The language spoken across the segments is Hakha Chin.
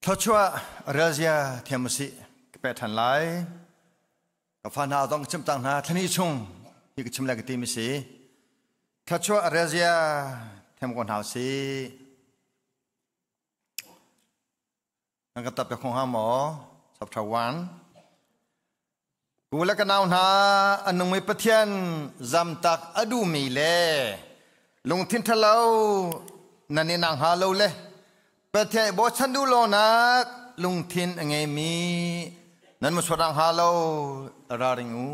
Thluachuah relzia thiam usih ka peh ṭhan lai. Ka fa hna zong ka chimh cang hna thlani chung hi ka chim lai ka ti mi si. Thluachuah relzia thiam ko hna usih. Nan ka tap kho hnga maw? Chapter 1. Ku le ka nau hna a nungmi Pathian zamtak a duhmi le lungthin ṭhalo nan i nang hnga lo le Pathian i bochan duh lonak lungthin a ngeimi nan musuat hnga lo ralring u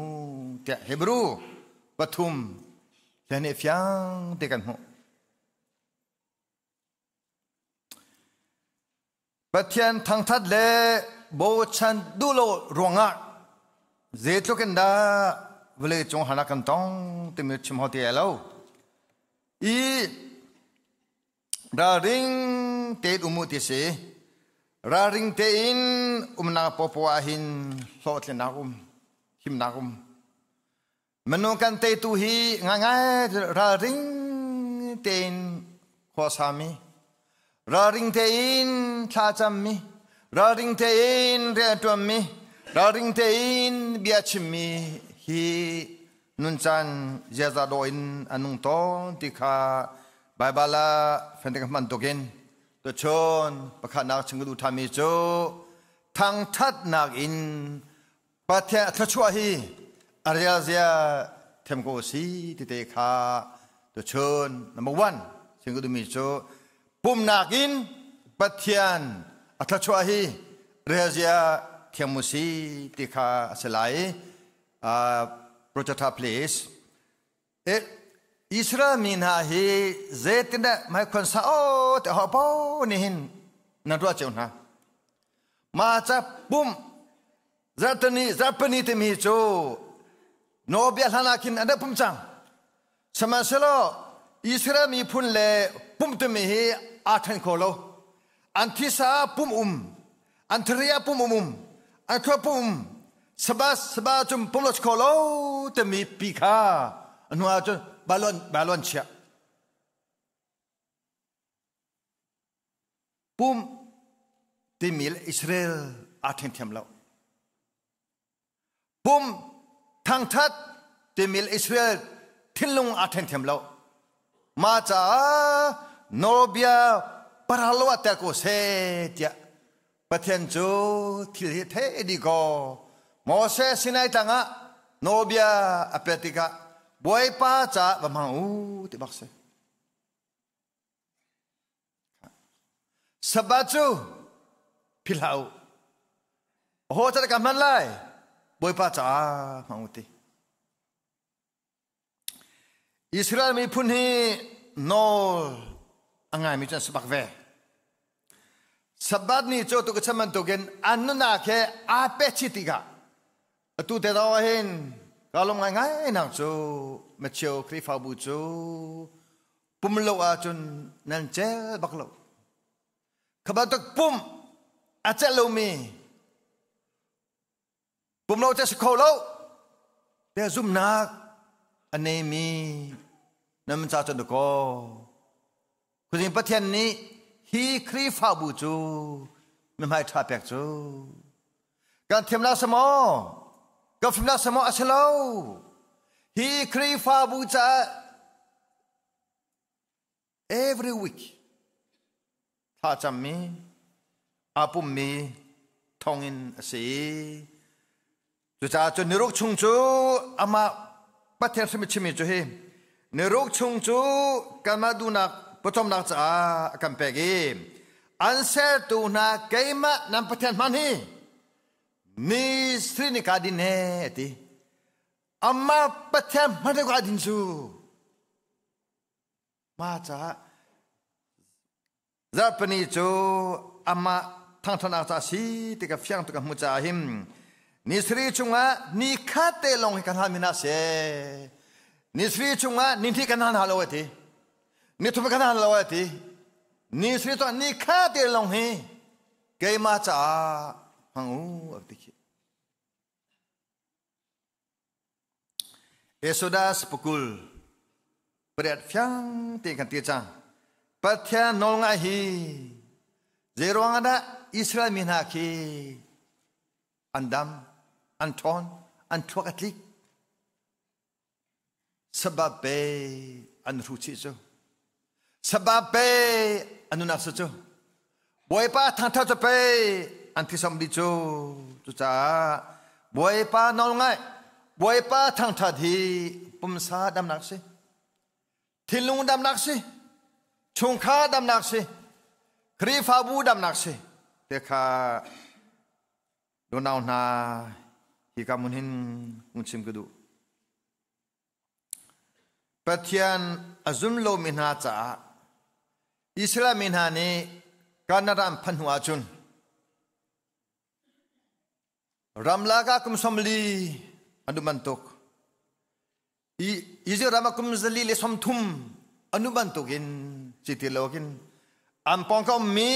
tiah Hebrew pathum hlen i fiang te kan hmuh. Pathian thangthat le bochan duh lo ruangah zeitluk in dah vawlei cung harnak kan tong timi chim ho ti ai lo. I ralring tein um u ti si. Ralring tein umnak popoh ah hin hlawhtlinnak um, himnak um. Minung kan teitu hi ngaingai ralring tein khuasami, ralring tein thlacammi, ralring tein rianṭuanmi, ralring tein bia chimmi hi nuncan ziaza dawh in a nung tawn ti kha Baibal ah fentek hman tukin tuchun pakhatnak chung ka duh ṭhanmi cu thangṭhatnak in Pathian a thluachuah hi a rialzia them ko si ti te kha tuchun number one sin ka duhmi cu pumnak in Pathian a thluachuah hi rialzia thiam mu si ti kha a si lai. Projector please. Israel mi hna hi zeitindah hmaikhon sa o te ho po nih hin nan ruah cio hna. Ma ca pum zartani zarpani timi cu nawbia hlan ah khin an rak pum cang. Sihmanhsehlaw Israel miphun le pum timi hi aa then kho lo. An thisa pum um, an thari ah pum um um, an thua pum um, Sabbath Sabbath cun pum lo kho lo timi pi kha a hnu ah cun balon balon chia. Pum timi le Israel aa then thiam lo. Pum thangthat timi le Israel thinlung aa then thiam lo. Mah caah nawlbia paralo ah tel ko seh tiah Pathian cu thil hi thei dih kaw Moses Sinai tlang ah nawlbia a pek tikah Bawipa caah va hmang u ti bak si. Sabbath cu philh hlah u. Aho ca ka hman lai? Bawipa caah hmang u ti. Israel miphun hi nawl a ngaimi cu an si bak ve. Sabbath ni cu tu ka chim bantukin an nunnak he aa peh chih tikah atu te zong ah hin ka lung ngaingai nak cu Matthew Khrihfabu cu pum lo ahcun nan cel bak lo. Kha bantuk pum a celh lomi Pum lo cu a si kho lo. Te zumnak a neimi nan ca cun kaw. Khuazing Pathian nih hi Khrihfabu cu mihmai ṭha pek cu kan thiam la samaw kan fim la samaw a si lo. Hi Khrihfabu caah every week thlacammi aa pummi thongin a si. Cucaah cun niruk chung cu amah Pathian hrim a chimmi cu hi niruk chung cu kanmah duhnak pawcawmnak caah a kan pek i an sertu hna keimah nan Pathian hman hi ni sri ni ka din he a ti. Amah Pathian hman ka din cu Mah caah zarhpini cu amah thangṭhatnak ca a si ti ka fiang tuk ka hmuh caah hin ni sarih chungah ni khat te lawng hi kan hal mi hna seh. Ni sarih chungah ni hnih kan hal hna lo a ti. Ni thum kan hal lo a ti. Ni sarih chungah ni khat te lawng hi keimah caah hmang u a ti khi. Exodus pakul pariat fiang tein kan ti cang. Pathian nawlngai hi Zeiruang ah dah Israel mi hna khi an dam, an ṭhawn, an thluak a tlik? Sabbath pe an hru chih cu. Sabbath pe an nunak si cu. Bawipa thangṭhat cu pei an thisom dih cu. Cucaah Bawipa nawl ngaih, Bawipa thangṭhat hi pumsa damnak si. Thinlung damnak si. Chungkhar damnak si. Khrihfabu damnak si. Te kha Unau hna, hika hmun hin hung chim ka duh. Pathian a zum lomi hna caah Israel mi hna nih Canada an phanh hnu ahcun ramlak ah kum 40 an um bantuk Israel ram ah kum 130 an um bantukin ci ti lo khin an pawngka ummi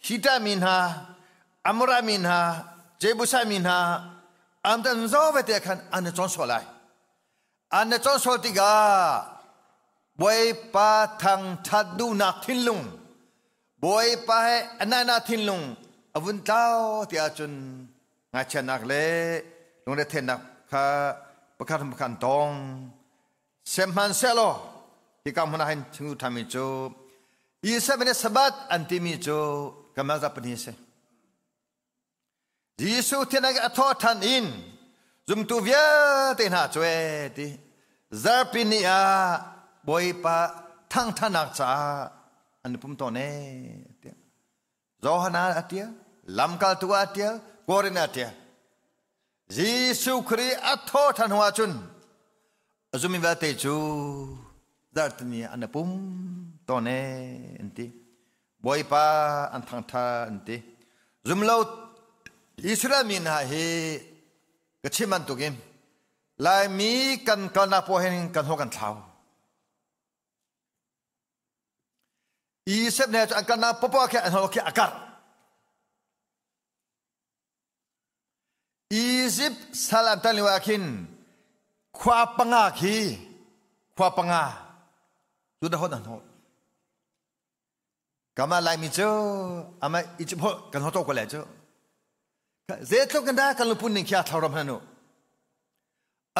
Hita mi hna, Amorite mi hna, Jebusite mi hna an tan zo vete khan an i cawn sual lai. An i cawn sual tikah Bawipa thangṭhat duhnak thinlung, Bawipa he a naihnak thinlung a vun tlau ti ahcun ngaichiatnak le lungretheihnak kha pakhat pakhat an tong. Sihmanhsehlaw hika hmun ah hin chimtu ṭhami cu Isa nih Sabbath an timi cu kanmah zapi a si. Jesuh thinak a thawh ṭhan in zumtu vialte hna cu ee ti zarpi ni ah Bawipa thangṭhatnak caah an i pum tawn ee tiah Johan ah a ṭial, lamkaltu ah a ṭial, Korin ah a ṭial. Jesuh Khrih a thawh ṭhan hnu ahcun a zummi vialte cu zarhtini an i pum tawn ee an ti. Bawipa an thangṭhat an ti. Zumlo Israel mi hna hi ka chim bantukin Laimi kan kalnak paoh hin kan haw kan thlau. Isep ne cu an kalnak popoh khi an haw khi a karh. Egypt sal an tan lio ah khin khua panga khi khua panga cu dah hot an hot. Kama Laimi cu ama Egypt holh kan hot ko le cu. Zeitluk in dah kan lupun ning khi a thlau ram hna nu.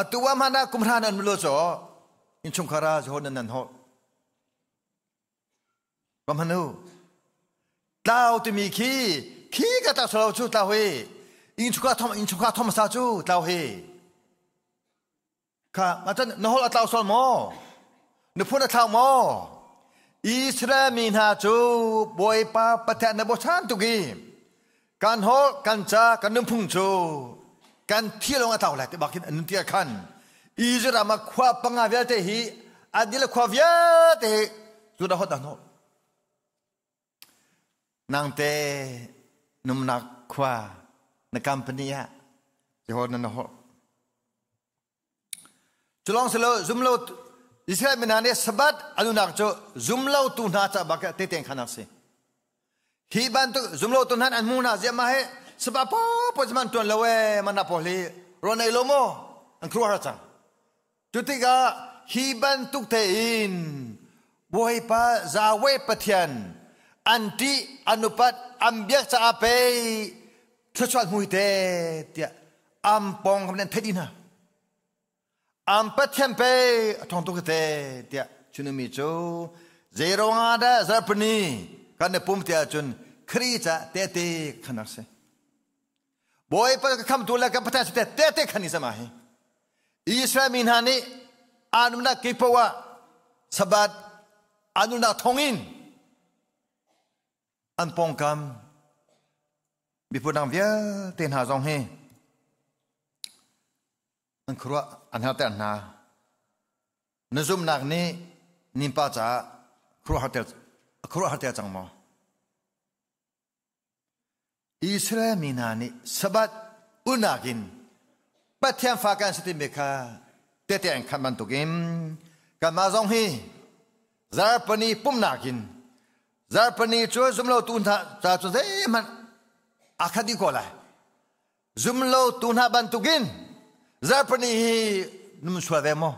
Atu ah hmanh ah kum hra nan lo cu innchungkhar ah Jehovah nan nan holh. Pamhanu tlau timi khi khi ka tlau salo cu tlau hi innchungkhar thom innchungkhar thom sa cu tlau hi kha macun na hol a tlau sual maw na phun a thlau maw Israel mi hna cu Bawipa Pathian na bochan tuk i kan hol kan ca kan nunphung cu kan thi lawng a tlau lai ti bak hin an nun ti khan Israel ram ah khua panga vialte hi an dil khua vialte hi cu dah hot dah nangte numnak khua na company ah Jehovah na hol Culawng si lo zumlo Israel mi hna nih Sabbath anunak cu zumlo tu hna ca bak te teng khan si. Hi bantuk zumlo tu hna an hmu hna ziah ma he Sabbath po po man tuan lo e mana pawl hi ro nei lo mo an khuar cang. Cu tikah hi bantuk tein Bawipa Yahweh Pathian an ṭih an upat an biak caah pei thluachuah hmui te tiah am pawng kam nan theih dih hna am Pathian pei a ṭhawng tuk te tiah chunumi cu zeiruang ah dah zarhpini kan i pum tiah cun Khrih ca tehte khan rak si Bawipa ka khamtu le ka Pathian si tehte khan i sama hi Israel mi hna nih an umnak kip paoh ah Sabbath an umnak thawngin an pawngkam miphun dang vialte hna zong hi an khuaruah an harter hna. Na zumhnak nih nimpa caah khuaruahharter cang maw? Israel mi hna nih Sabbath ulnak in Pathian fa kan si timi kha tehte an khan bantukin kanmah zong hi zarhpini pumhnak in zarhpini cu zumlotu hna ca cu zeihmanh aa khat dih ko lai. Zumlotu hna bantukin zarhpini hi num sual ve maw?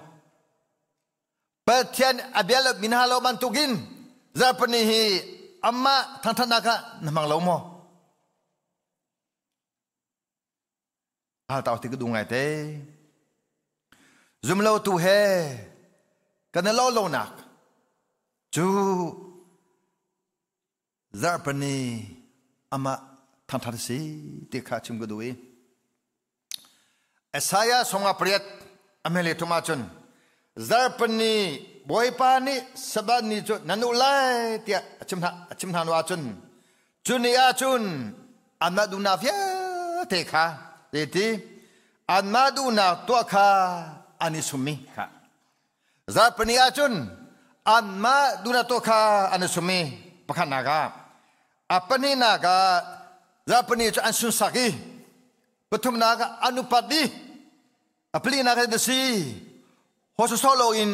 Pathian a bia lo mi hna lo bantukin zarhpini hi amah thangthatnak ah na hmang lo maw? Hal tau ti ka duh ngai te. Zumlo tu he kan i lo lonak cu zarhpini amah thangthat si ti kha chim ka duh i Isaiah song ah pariat a hmele thum ahcun zarhpini Bawipa nih Sabbath ni cu nan uh lai tiah a chim hna a chim hna hnu ahcun cu ni ahcun anmah duhnak vialte kha ti anmah duhnak tuah kha an i summi kha Zarhpini ahcun anmah duhnak tuah kha an i sum i pakhatnak ah a pahnihnak ah zarhpini cu an sunsak i pathumnak ah an upat i a palinak ah si haw loin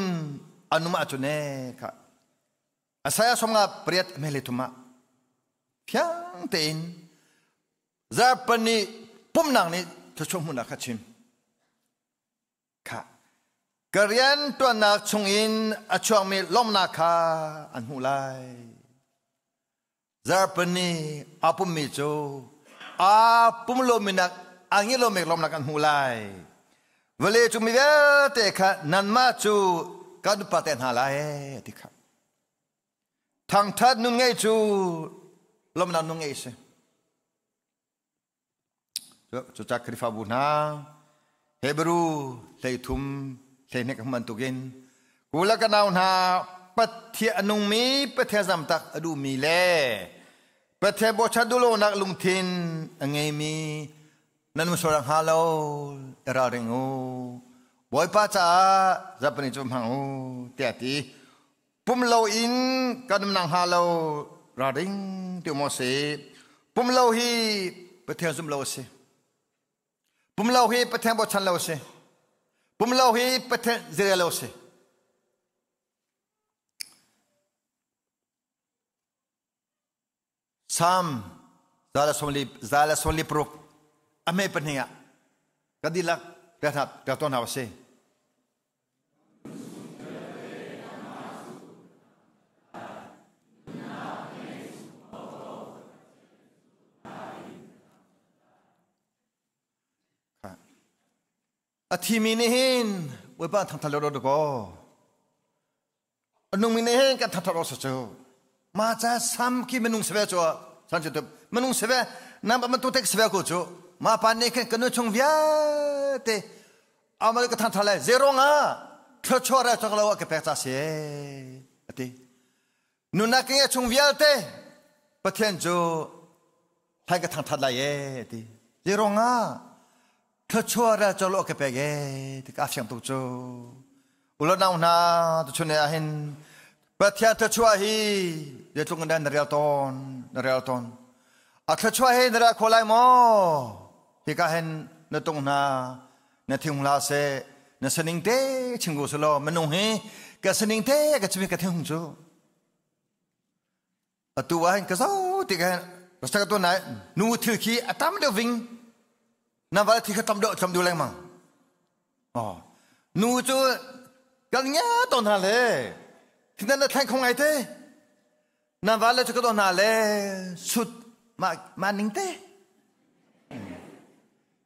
an um ahcun ee kha Isaiah somnga pariat mele thum ah fiang tein zarhpini pumnak nih thluachuah hmuhnak kha chim. Kha ka rian ṭuannak chungin a chuakmi lawmhnak kha an hmuh lai. Zarhpini aa pummi cu aa pum lomi nak aa ngih lomi lawmhnak an hmuh lai. Vawlei cung mi vialte kha nanmah cu kan upat te hna lai ti kha. Thangṭhat nun ngei cu lawmhnak nun ngei si. Cucaah Khrihfabu hna Hebrew 13 hleihnek bantukin kula ka nau hna Pathian a nungmi Pathian zamtak a duhmi le Pathian bochan duhlonak lungthin a ngeimi nan um sual hnga lo i ralring u. Bawipa caah zapani cu hmang u tiah ti. Pum loin kan um hnga lo ralring ti maw si. Pum lo hi Pathian zum lo a si. Pum lo hi Pathian bochan lo a si. Pum lo hi Pathian zere lo a si. Salm 146 a hme pahnih ah kan dihlak ka tuah hna usih. A thimi nih hin Bawipa thangthat lo do kaw a nungmi nih hin kan thangthat awk cu ma ca sam khi minung seve cu san cu minung seve nam man tu tek seve ko cu ma pa nih khin kan nu chung vialte amal ka thangthat lai zero nga thluachuah ra chak lo ka pek ca si ati nunak ke chung vialte Pathian cu Thai ka thangthat lai e ti. Zirong ah thluachuah rel cawlo ka pek e ti ka fiang tuk cu. Ulo nau hna tu chun ah hin Pathian thluachuah hi zeitluk in dah na rel tawn na rel tawn. A thluachuah hi na rel kho lai maw? Hika hin na tung hna na thing hla seh na saning te chim ko selaw minung hi ka saning te ka chim ka thing cu. Atu ah hin ka zo ti ka hin ka tuan nai nu thil khi a tam deuh ving na val thi kha tam deuh tam deuh lengmang. Oh nu cu kan ngia tawn hna le thinan na thleng kho ngai te na val le cu ka tawn hna le sut ma ma ning te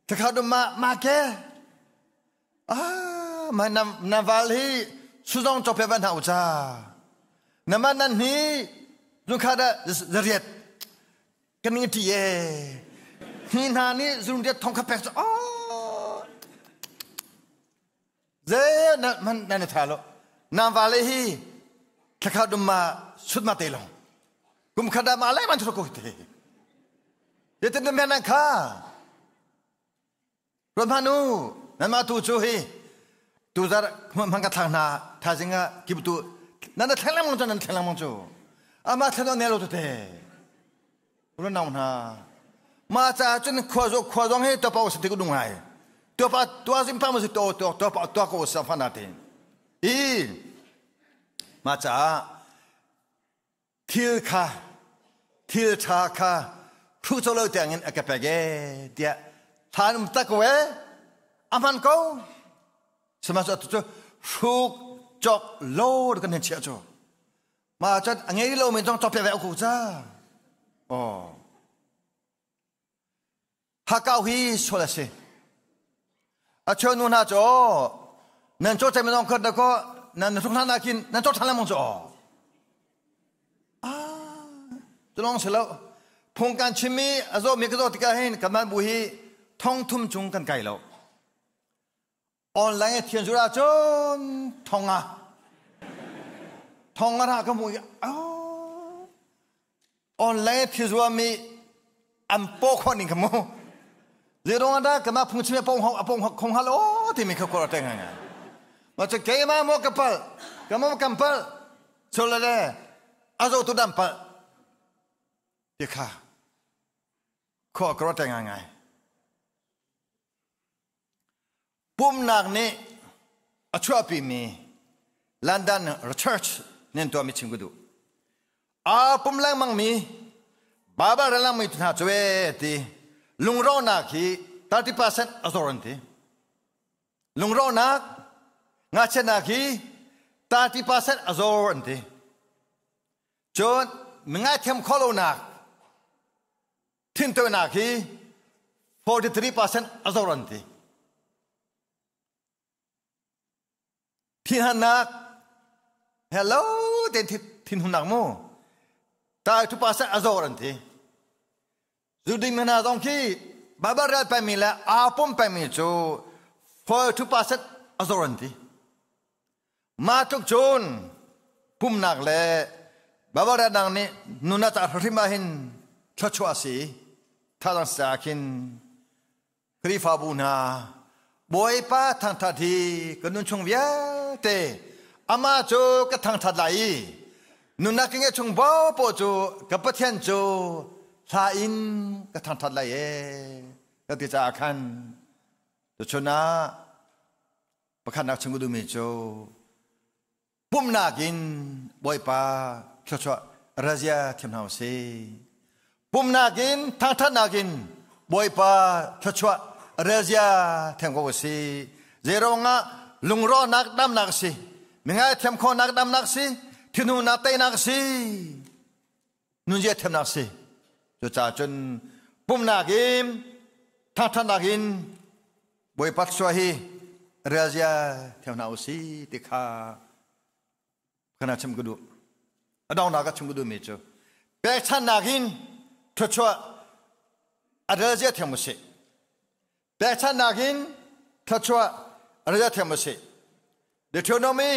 takha dum ma ma ke Ah, ma na, na val hi suzong chok van hau cha. Na man nan hi zung kha da zariat kan ning ti e. Hi hna nih zung riat thong kha pek chu oh. Ze na man na na tha lo. Na val hi thakha dum ma sut ma te long. Kum kha da ma lai man thu ko te. Ye te na men kha. Ruat hmanh u, nanmah tu cu hi tuzarh hmang ka thlak hna thaizing ah kiptu nan na thleng lengmang cu nan thleng lengmang cu amah thlen awk ne lo tete runau hna mah caah cun khua zo khua zong hi tuapa u si ti ku dung ngai tuapa tua zing pa mu si to to tuapa tua ko sa fa na te i mah caah Thil kha thil ṭha kha hruh co lo tiangin a ka pek ee tiah thlan um tak ko ee a hman ko sihmanhsehlaw atu cu hruk cawk lo kan hin chiah cu. Ma cun a ngei lomi zong cawkpiak ve ko ca. Oh. Hakau hi sual a si. A cheu nu hna cu nan caw cem zong khat da ko nan hruk hna nakin nan caw ṭhan lengmang cu aw. Ah, cu lawng si lo. Phung kan chimmi a zawmi ka zaw tikah hin kanmah bu hi thong thum cung kan kai lo. Online thian zura cun thonga thonga ra ka mu online thi zua mi an po kho ning ka mu zerong ada kama phung chime pong hong apong khong hal o ti mi kha ko te ngai ngai ma che ke ma mo kapal kama kampal chola le azo tu dam pal ti kha kho ko te ngai ngai. Pumnak nih a chuahpimi London Research nih an tuahmi chim ka duh. Aa pum lengmangmi Baibal rel lengmangmi hna cu ee ti lungrawhnak hi 30% a zor an ti. Lungrawhnak ngakchiatnak hi 30% a zor an ti. Cun mi ngaithiam khawh lonak thintoinak hi 43% a zor an ti. Thinhannak hello ten thinhunnak mu tai 2% a zor an ti. Zuding hna zong khi Bible rel pengmi le aa pum pengmi cu 42% a zor an ti. Mah tluk cun pumnak le Babaratnak nih nun a ca hrim ah hin thluachuah a si. Thazang sa khin Khrihfabu hna Bawipa thangthat hi ka nun chung vialte amah cu ka thangthat lai i nunnak ka ngeih chung poah cu ka Pathian cu hla in ka thangthat lai ee ka ti caah khan tuchun ah Pakhatnak chung ka duhmi cu pumhnak in Bawipa thluachuah razia thiam hna usih. Pumhnak in thangthatnak in Bawipa thluachuah razia thiam ko usih. Zeiruangah lungrawhnak damnak si, mingai thiam khawhnak damnak si, thinhungnak teinak si, nunzia thiamnak si. Cucaah cun pumhnak in thangthatnak in Bawipa thluachuah hi relzia theo hna usih ti kha kana chim ka duh. A donghnak ka chim ka duhmi cu pekchanhnak in thluachuah a relzia thiam usih. Pekchanhnak in thluachuah a relzia thiam usih. Deuteronomy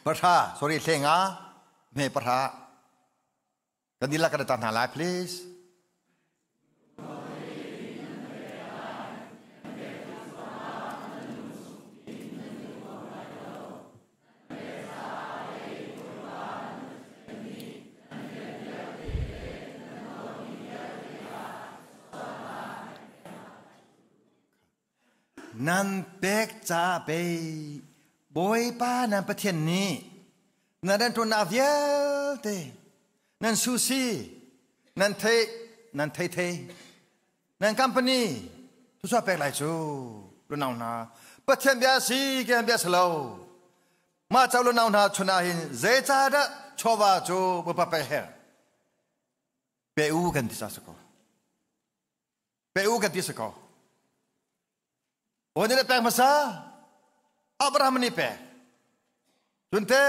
pahra sorry hlenga hme pahra Kan dihlak kan i tah hna lai, please. Nan pek ca pei Bawipa nan Pathian nih nan rianṭuannak vialte nan susi nan thei nan thei thei nan company thluachuah pek lai cu lunau hna Pathian bia si ke bia si lo mah ca lunau hna chun ah hin zeicahdah chawva cu Bawipa pek her pe u kan ti ca si ko Pe u kan ti si ko. Aw nih pek hmasa. Abraham nih pek. Cunte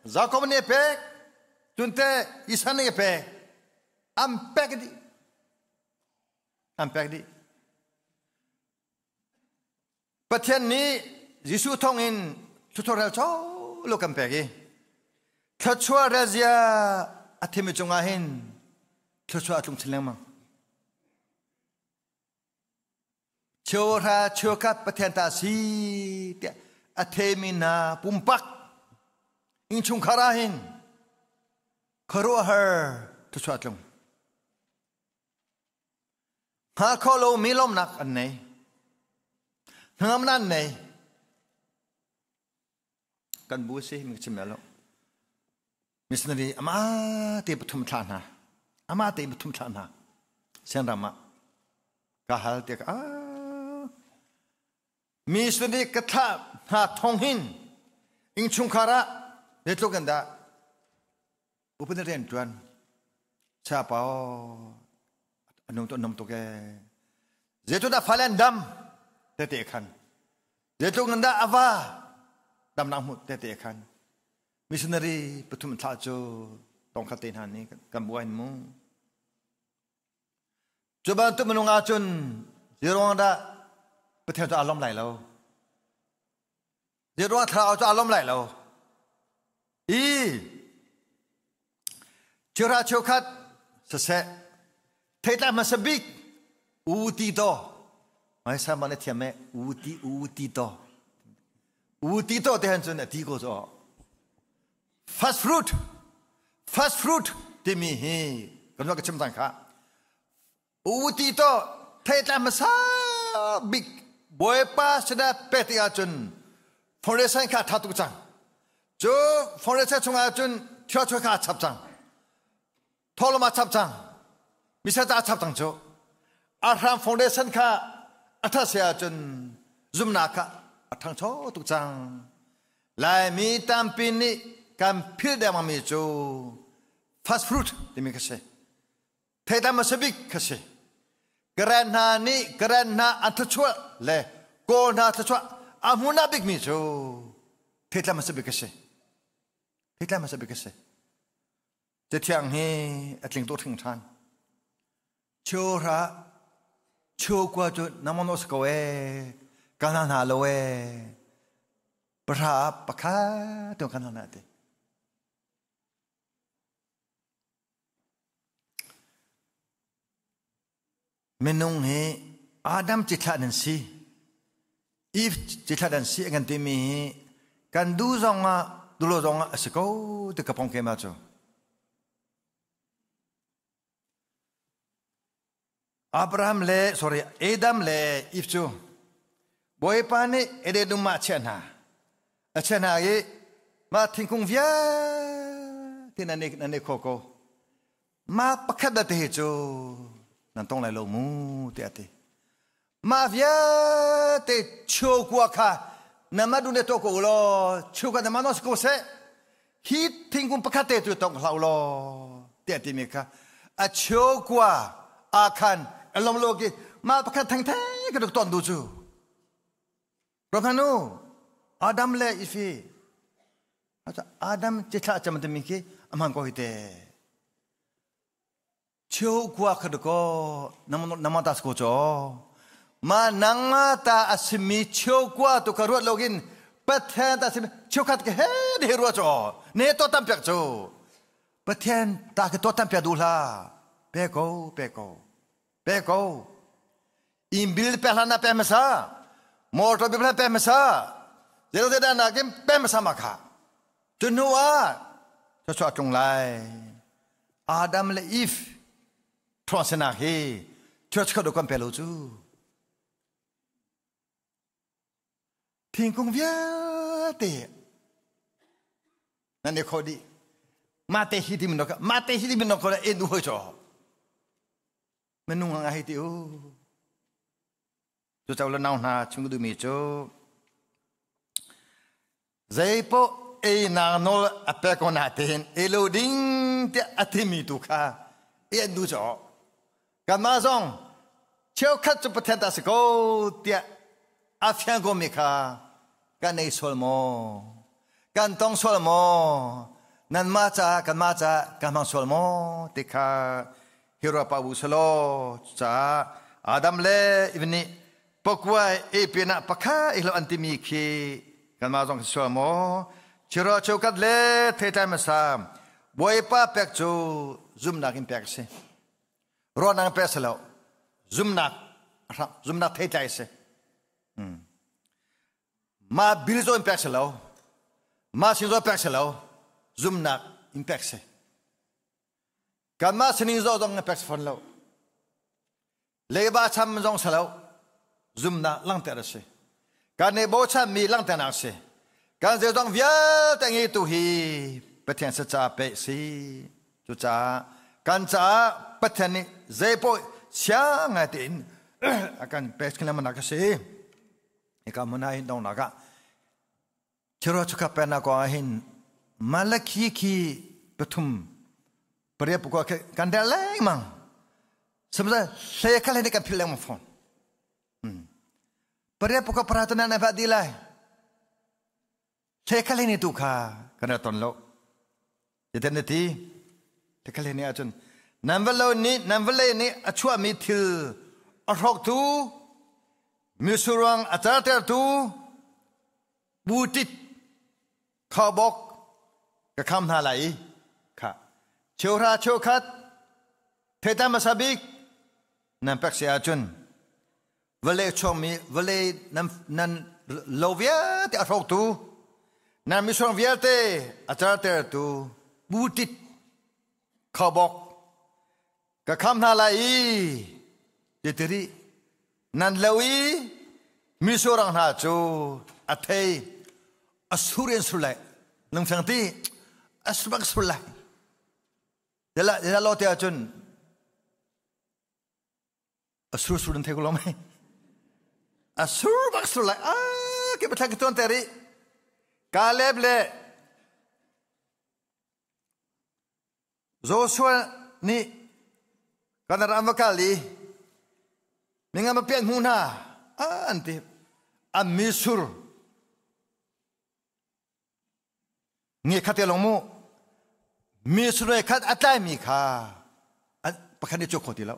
Jacob nih pek. Cunte Isaac nih pek. An pek dih. An pek dih. Pathian nih Jesuh thawngin thluachuah rel cho lo kan pek i thluachuah rel zia a thimi cungah hin thluachuah a tlung chin lengmang. Cheuhra cheukhat Pathian ta si tiah a themi hna pumpak innchungkhar ah hin khuaruahhar thluachuah a tlung. Hngal kho lomi lawmhnak an nei. Hnangamnak an nei. Kan bu si mi chim lo. Missionary ama te pathum thla hna. Ama te pathum thla hna. Sianram ah ka hal te ka ah missionary ka thla hna thong hin ingchungkhar ah zeitluk in dah. Upadi rian ṭuan chapa anung tu anum tuk ee. Zeitluk dah fale an dam tete khan. Zeitluk in dah ava damnak hmuh tete khan. Missionary pathum thlah cu tongkhat te hna nih kan buai mu. Cu bantuk minung ahcun zeiruang dah Pathian cu aa lawm lai lo? Zeiruang thlarau cu aa lawm lai lo? I cheuhra cheukhat siseh theitlai hmasa bik u ti to mai sa man thiam e u ti u ti to u ti to te han cun a ti ko cho first fruit first fruit timi hi kan ka chim cang kha U ti to theitlai hmasa bik Bawipa sinah pek tik ahcun foundation kha tha tuk cang. Cu foundation chungah cun thilchuah kha a chap cang. Thawlawm a chap cang. Misa ta a chap cang cu. A hram foundation kha a that se ahcun zumnak kha a thangcho tuk cang. Laimi tampi nih kan philh dengmangmi cu first fruit timi kha si. Theitlai hmasa bik kha si. Karen hna nih Karen hna an thluachuah le Kawl hna thluachuah a hmunah bikmi cu theitlai hmasa bik a si. Theitlai hmasa bik a si. Cathiang hi a tling tuk hring ṭhan. Cheuhra cheukua cu nangmah no si ko ee ka hna hna lo ee pahra pakhat tu kan hna ti. Minung hi Adam cithlah nan si. Eve cithlah nan si kan timi hi kan du zong ah dulo zong ah a si ko ti ka pong ke ma cu. Abraham le sorry Adam le Eve cu Bawipa nih Eden dum ah a chiah hna. A chiah hna i mah thingkung vialte nan i nan i kho ko. Mah pakhat da te hi cu nan tong lai lo mu tiah a ti. Mah vialte chiokua kha nama dun le to ko law chiokua nama no si ko seh. Hi thingkung pakhat te cu tong hlah u law tiah timi kha a chiokua ah khan a lom lo ki mah pakhat thengtheng ka rak ton du cu Rokhanu Adam le Ifi Adam cithlah cam timi khi amang ko hi te Cheukua kha dakaw nama ta ko caw. Ma nangma ta a simi cheukua tu ka ruat loin Pathian ta simi cheukhat ka he de ruat caw. Ne to tam piak cu. Pathian ta ka to tam piak duh hlah. Pe ko, pe ko. Pe ko. Inn bil pe hlan na pe hmasa. Motor bil pe hmasa. Zeilo te dah nakin pe hmasa ma kha. Cu hnu ah thluachuah tlung lai. Adam le Eve thluachuah hi thluachuah do kan pe lo cu. Thingkung vialte nan i kho dih. Mate hi ti min mate hi ti min ko en u hoi cho. Minung ang ai ti u. Cu chau le nau hna chung duhmi cu zeipoh einak nawl a pek ko natein ei lo ding tiah a timi tu kha ei an duh caw. Kanmah zong cheukhat cu Pathian ta si ko tiah a fiang komi kha kan ei sual maw? Kan tong sual maw? Nanmah caah kanmah caah kan hmang sual maw? Ti kha hi ruah pah u selaw caah Adam le Eve nih pakuai e pinah pakha i hlo an timi khi kanmah zong kan sual maw? Chiro cheukhat le theitlai hmasa Bawipa pek cu zumnak in pek a si. Ruahnak in pek si lo. Zumnak zumnak theitlai a si. Mah bil zaw in pek si lo. Mah sin zaw pek si lo. Zumnak in pek si. Kanmah sining zaw zong in pek si fawn lo. Leiba cham zong si lo. Zumnak langhter a si. Kan i bochanmi langhternak si. Kan zeizong vialte ngeitu hi Pathian saca pe si. Cucaah kan caah Pathian nih zeipaoh siang ngai tein a kan pek lengmang a si. Hika hmun ah hin donghnak ah Thilruah chukha pennak kong ah hin Malakhi khi pathum Pariat pakua kan rel lengmang. Sihmanhsehlaw hlei kha hlei kan philh lengmang fawn. Pariat pakua para tu nan va di lai. Hlei kha hlei ni tu kha kan ra ton lo. Zeitin na ti? Hlei kha hlei ni ahcun nan va lo nih nan vawlei nih a chuahmi thil a hrawktu misurang a cartertu butit khaubawk ka kham hna lai i kha cheuhra cheukhat theitlai hmasa bik nan pek si ahcun vawlei chuakmi vawlei nan, nan lo vialte a hrawktu nan misuang vialte a cartertu butit khaubawk ka kham hna lai i titiri nan lo i misurang hna cu a thei a sur in sur lai lungfeng ti a sur bak sur lai dela dela lo te ahcun a sur sur in thei ko lo mai a sur bak sur lai a ke pathan ke tuan te ri Caleb le Joshua nih kan ram va kal i mingam a pian hmu hna an ti an misur nge khat te long mu misur khat a tlai mi kha pakhat nih cuk kho ti lo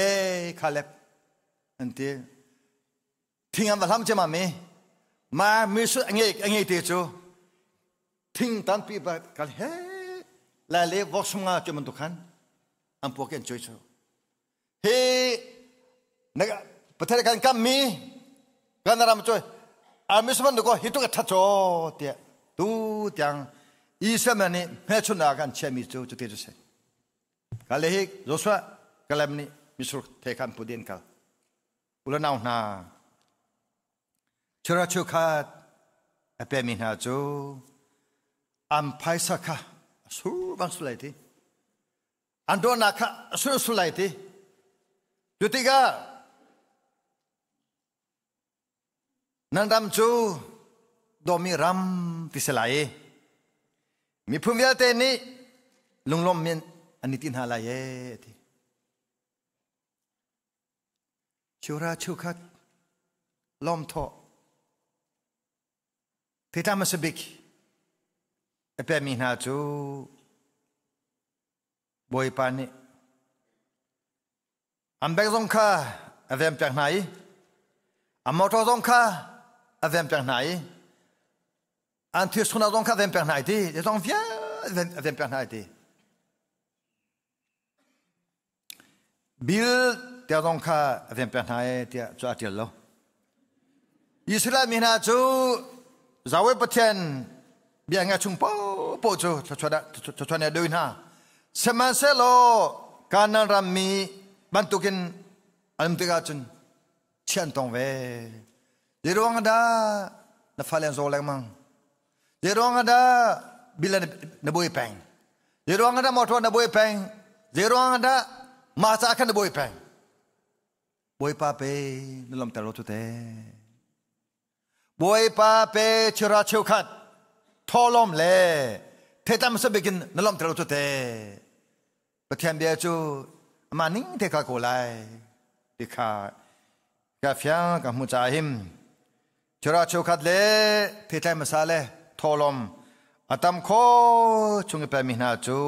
e Caleb an ti thing an va hlam cema mi ma misur a ngei te cu thing tampi ba kal he lai le vok sum nga cu bantuk khan an puak an choi chu hi na pathian kan kam mi kan ram choi a mi suman ko hi tu ka tha cho tia tu tiang Israel nih hmelchun ah kan chia mi cu cu te cu se ka le hi Joshua Kalem nih misur the khan pu den kal ulanau hna Chura chukhat a pemi hna cu an phaisa kha a sur bang sur lai ti. An dawtnak kha a sur sur lai ti. Cu tikah nan ram cu dawmi ram ti si lai i miphun vialte nih lunglawm min an i ti hna lai ee ti. Chura chukhat lawmthawh thitla hmasa bik a pemi hna cu Bawipa nih an bek zong kha a vem piak hna i a motor zong kha a vem piak hna i an thil sunak zong kha a vem piak hna i ti zong vialte a vem piak hna i ti Bill tiah zong kha a vem pek hna e tiah cu a ṭial lo. Israel mi hna cu Yahweh Pathian bia ngai chung paohpaoh cu thluachuah nih a dawi hna. Sihmanhsehlaw Kanaan ram mi bantukin an um tikah cun chiah an tong ve. Zei ruang ah dah na fale an zaw lengmang? Zei ruang ah dah bil na buai peng? Zei ruang ah dah motor na buai peng? Zei ruang ah dah mah ca khan na buai peng? Bawipa pe na lawmter lo cu te. Bawipa pe chira cheukhat thawlawm le theitam sabikin na lawmter lo cu te. Pathian bia cu amah ning te kal ko lai ti kha ka fiang ka hmu caah him chura cheukhat le theitlai hmasa le thawlawm a tam kho chung i pemi hna cu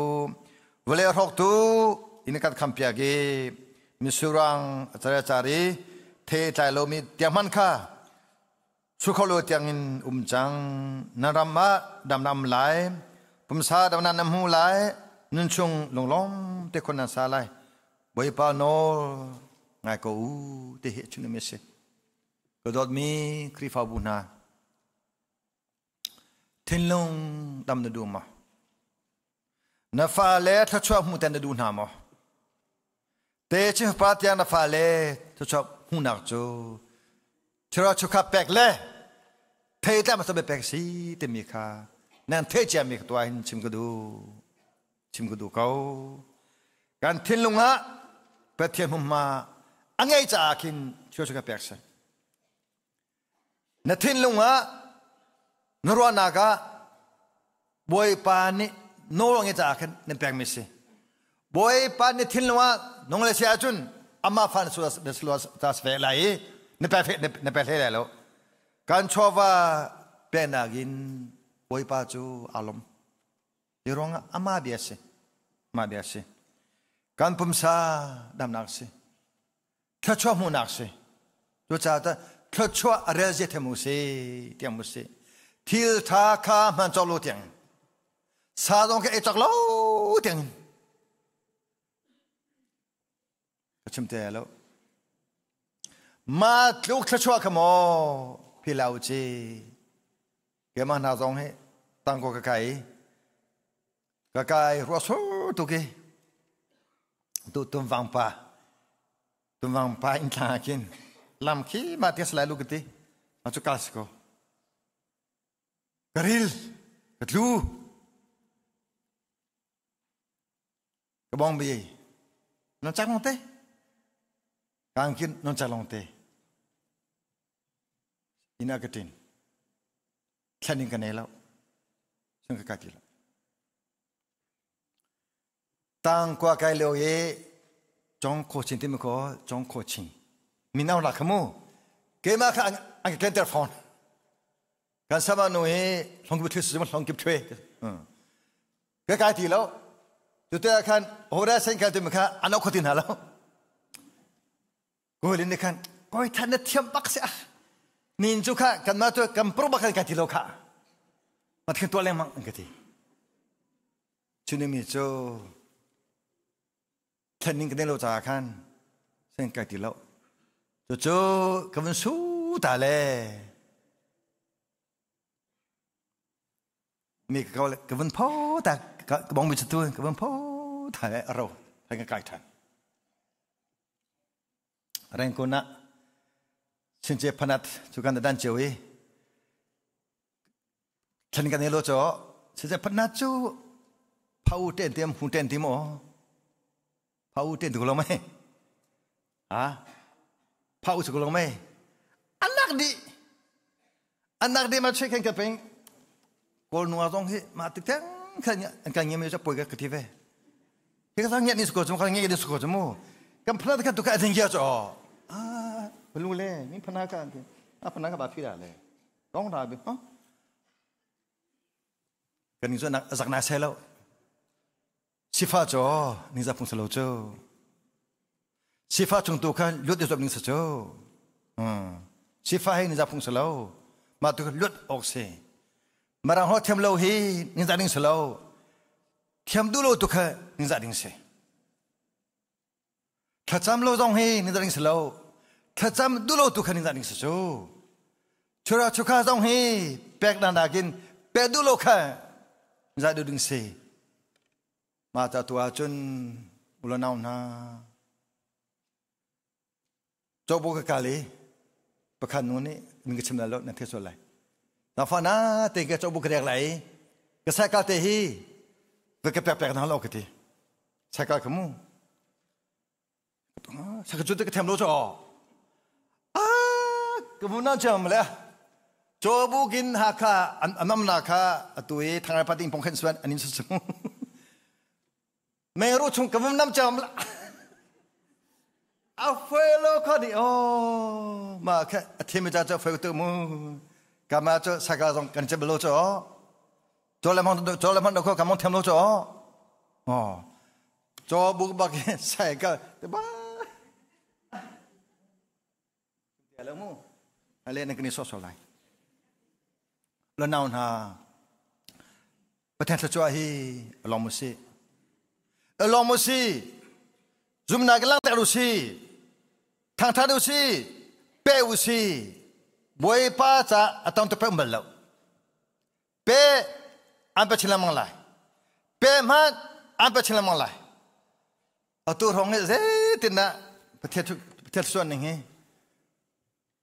vawlei a hrawktu in kan khampiak i misurang a car car i thei tlai lomi tiang hman kha Sukholo tiangin um cang. Na ram ah dam na um lai. Pumsa dam na hmu lai. Nun chung lunglawm te khon na sa lai. Bawipa nawl ngai ko u ti hi chim mi si. Ka dawtmi Khrihfabu hna. Thinlung dam na duh maw? Na fale thluachuah hmu ten na duh hna maw? Te chin pa tiang na fale thluachuah hmuhnak cu thira chukha pek le thei tla ma pek si timi kha nan theih cia mi tuah hin chim ka duh chim ka duh ko kan thinlung ah Pathian hmunhma a ngei caah khin thira chukha pek si Na thinlung ah na ruahnak ah Bawipa nih nawl a ngeih caah khan nan pekmi si. Bawipa na thinlung ah nung le si ahcun amah fa na ta ve lai i na pe na pe hlei lai lo. Kan chawva peknak in Bawipa cu aa lawm. Hi ruangah amah bia si. Amah bia si. Kan pumsa damnak si. Thluachuah hmuhnak si. Cucaah ta thluachuah a rel zia them u si tiang mu si. Thil tha kha hman cawk lo tiang. Sa zong kha ei cawk lo tiang. Ka chim te lo. Ma tluk thluachuah kha maw philau ci. Keimah hna zong hi tangko ka kai ka kai ruah sur tuk i tu tumvang pa tumvang pa in thla khin lam khi ma tia salai lu ka ti ma chu kal si ko ka ril ka tlu ka bong bi non chak long te kang kin non chak long te ina ka tin thlan in ka nei lo sung ka ka ti lo tang kwa kai lio i chong kho chin ti mi ko chong kho chin min aung la khamu keimah kha an ka kenter phone kan sama nu hi hlong kip thwe su hlong kip thwe ka kai ti lo tu te khan hora sen kai ti mi kha an kho tin ha lo Kawilin nih khan kawi than na thiam bak si ah nin cu kha kan mah cu kan pro bak kan ti lo kha ma thin tuah lengmang an ka ti chunimi cu thlen ning ka nei lo caah khan sen kai ti lo cu cu ka vun su ta le Mi ka ko le ka vun pho ta ka bong mi tu ka vun pho ta le ro thai ka kai than. Rengkun ah Chinche phanat cu kan dan cio i thlen kan elo cho Chinche phanat cu phau ten tiam hu ten ti mo phau ten tu lo mai ha phau chu lo mai anak di anak di ma che khen ka peng kawl nuwa zong hi ma tik teng khan an kan ngem cha poi ka ka ti ve hi ka sang nge ni sko chu ka nge ni sko chu mu kan phana ka tu ka thing ya cho a blu le min phana ka a phana ka ba phi da le dong da bi ha kan ni zo nak zak na se lo Sifa cu ningzah phung si lo cu. Sifa chung tu khan luat i zuam ning si cu. Sifa hi ningzah phung si lo. Mah tu khan luat awk si. Marang ho thiam lo hi ningzah ding si lo. Thiam duh lo tu kha ningzah ding si. Thlacam lo zong hi ningzah ding si lo. Thlacam duh lo tu kha ningzah ding si cu. Chura chukha zong hi pek na nakin pe duh lo kha ningzah duh ding si. Mah ta tu ahcun ulanau hna Cobo ka kal i pakhat nu nih min ka chim lai lo na thei sual lai. Na fa na te ka cobo ka rek lai i ka saikal te hi va ka pek pek na lo ka ti. Saikal ka mu. Saka cu te ka them lo cho. Ah, ka mu nan cham le. Cobu kin ha kha anam na kha atu i thangai pating pong khen suan anin su chung. Mengru chung ka vum nam cham la. A felo kha ni o ma kha a thim cha cha feu tu mu. Ka ma cho saka zong kan che belo cho. Cho le mang cho le mang ko ka mong them lo cho. Oh. Cho bu bak sai ka te ba. Te lo mu. Ale na kini so so lai. Lo nau na Pathian thluachuah hi a lawm u sih. A lawm u sih. Zumnak in langhter u sih. Thangthat u sih. Pe u sih. Bawipa ca a tong tu pe um bal lo. Pe an pe chin lengmang lai. Pe hmanh an pe chin lengmang lai. Atu hrawng hi zeitin dah Pathian thluachuah ning hi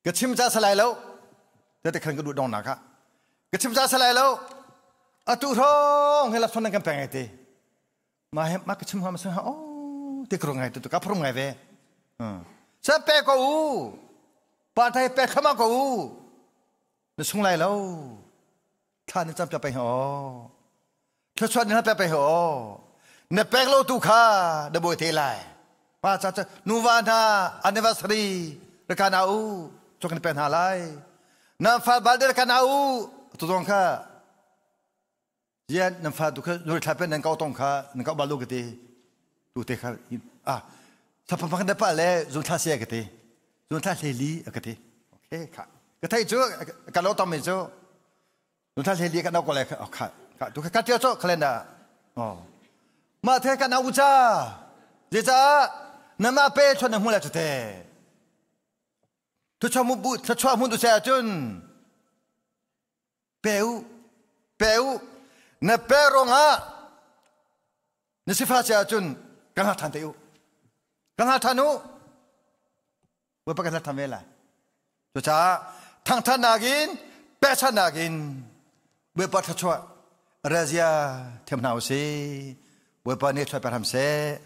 Ka chim ca salai lo. Tete khan ka duh dong nak ah. Ka chim ca salai lo. Atu hrawng he lafon nan kan peng ai te. Ma he ma ka chim ha ma ha oh te kro ngai tu ka phrum ngai ve. Sa pe ko u. Pa thai pe khama ko u. Na sung lai lo. Thla ni cham pe pe ho. Thluachuah ni pe pe ho. Na pek lo tu kha na bawi te lai. Pa cha cha nuva hna anniversary raka na u chok na pek hna lai. Na fa bal de raka na u tu zong kha Zian nan fa tu kha nuri thla pen nan kau tong kha nan kau balu ka ti. Tu te kha ah sapa pang da pa le zun thla sia ka ti. Zun thla hle li ka ti. Okay kha. Ka thei chu ka lo tom mi chu. Zun thla hle li ka nau ko le kha kha kha tu kha ka tia cho calendar. Oh. Ma the ka nau cha. Je cha na ma pe chon na mu la chu te. Tu cha mu bu cha chua mun tu se chun. Pe u pe u na pe ruangah na sifah si ahcun ka hngak ṭhan te u ka hngak ṭhan u Bawipa kan hlat ṭhan ve lai. Cucaah thangṭhatnak in pekchanhnak in Bawipa thluachuah razia thiam hna u sih. Bawipa nih thluachuah pe hram seh.